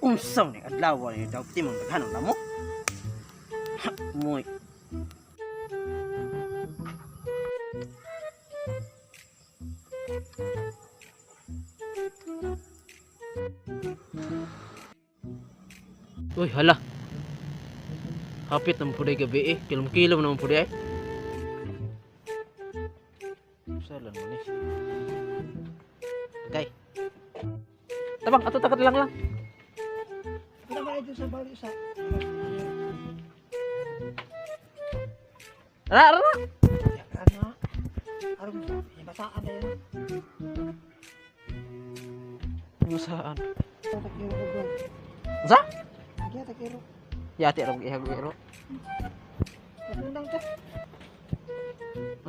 Unsa ni adlaw ni daw timong daghanon na mo? Ha, moy. Uy, hala. Hapit naman po gabi eh. Kilom-kilom naman po eh. Saan mo ni? Okay. Tabang, ato takat lang lang. Punta ba ito sa bali sa... Ara, ara, ara. Ano? Aron, basaan na yun. Saan? Takiro ko bro. Sa? Kaya takiro. Yati ra ihag iro. Undang ta.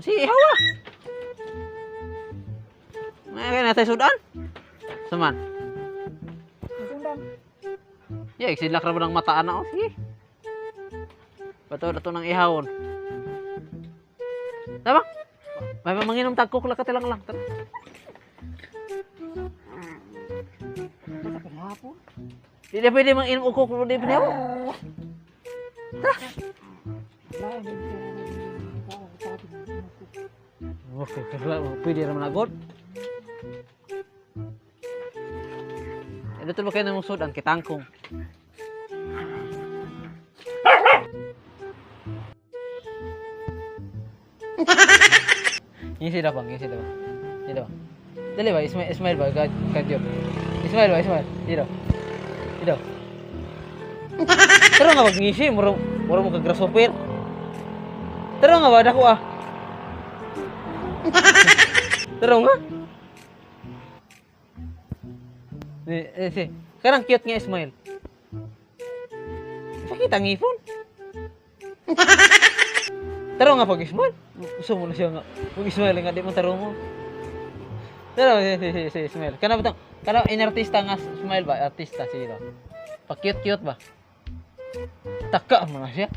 Si ihaw ah. May kaya natay sudan. Saman. Undang. Ya, silak ra ba ng mataan na oh. Sige. Bato na to ng ihawon. Tama? May manginom tag coke lang lang lang. Tara. Basta panghapon. Di na pwede manginom og coke, di pwede ako. Lain din siya. Okay, pwede ra man agod. Ano to ba kayo namong sudan kitangkong? Ngisi na bang, ngisi na ba? Dito ba? Dali ba, smile, smile ba? Kadyo. Smile ba, smile. Dito. Dito. Tara nga pag ngisi, muro, muro mo ka-grasshopper. Tara nga ba, dako ah. Tara nga. Eh, eh, si. Karang cute nga smile. Pakita ang ipon. Tara nga pag smile. Gusto mo na siya nga. Pag smile nga di mo taro mo. Tara si si si, si smile. Kana ba kana inartista nga smile ba? Artista sino? Pa cute cute ba? Taka mo na siya.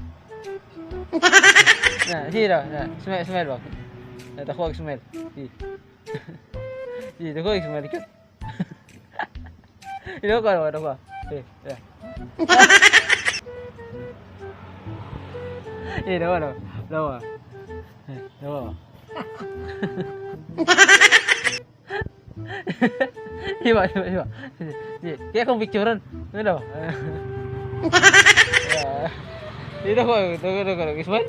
Na, sino? Na, smile smile ba? Na, dako ang smile. Si. Si, dako ang smile cute. Ino ko ano ko. Si, ya. Eh, dawa dawa. Dawa. Eh, dawa. Iba, iba, iba. Sige, kaya akong picturean. Ano daw? Ya. Dito ko, dito ko, dito ko. Smile?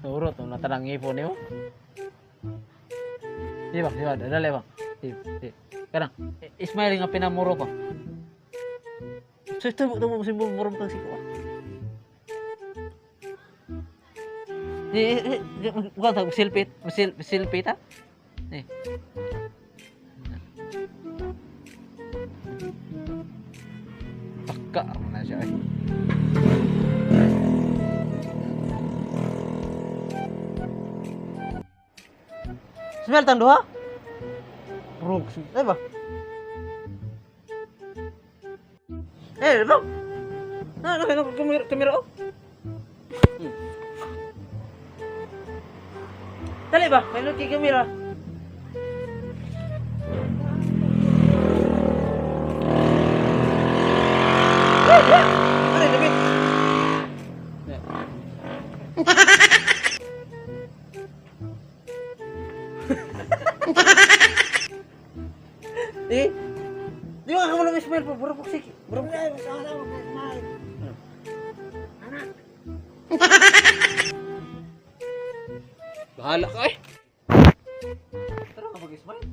Turot, na tarang ipon niyo. Di ba, di ba, dali ba? Di, di. Karang, smile nga pinamuro pa. So ito, ito mo simbol muro kang siko. Di, bukan tak selfie, selfie ta? Nih. Taka mo na siya eh. Smell tang duha? Brok, eh ba? Eh, bro. Nah, nah, nah, kamera, kamera oh. Dali ba? May kay kamera. Ano, David? Di, di ba ka mo smile po? Buro po sige. Buro po. Wala, basta ako smile. Anak. Bahala ka eh. Tara nga mag-smile.